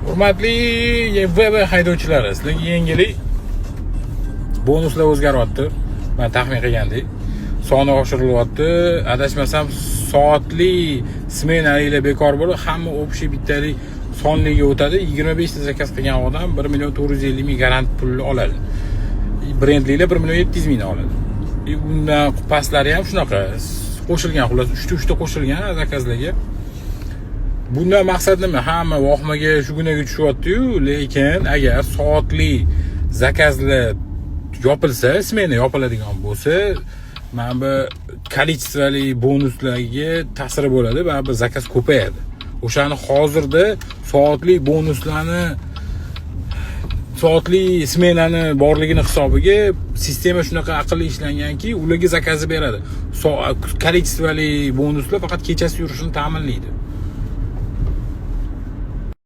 Hurmatli VB haydovchilari, sizlarga yangilik: bonuslar o'zgaryapti. Man taxmin qilgandek, soni oshirilyapti. Adashmasam, soatli smenaliklar bekor bo'lib, hamma общий bittalik sonliga o'tadi. 25 ta zakaz qilgan odam 1 450 000 garant pulni oladi. Brendlilar 1 700 mingni oladi. И undan pastlari ham shunaqa qo'shilgan, xullas, 3 ta 3 ta qo'shilgan zakazlarga. Bundan maqsad nima? Hamma vohmaga, shu gunaga tushyapti-yu, lekin agar soatli zakazlar yopilsa, smena yopiladigan bo'lsa, mana bu количество li bonuslarga ta'siri bo'ladi, baribir zakaz ko'payadi. O'shani hozirda soatli bonuslarni, soatli smenani borligini hisobiga sistema shunaqa aqlli ishlanganki, ularga zakazni beradi. Количество li bonuslar faqat kechasi yurishini ta'minlaydi.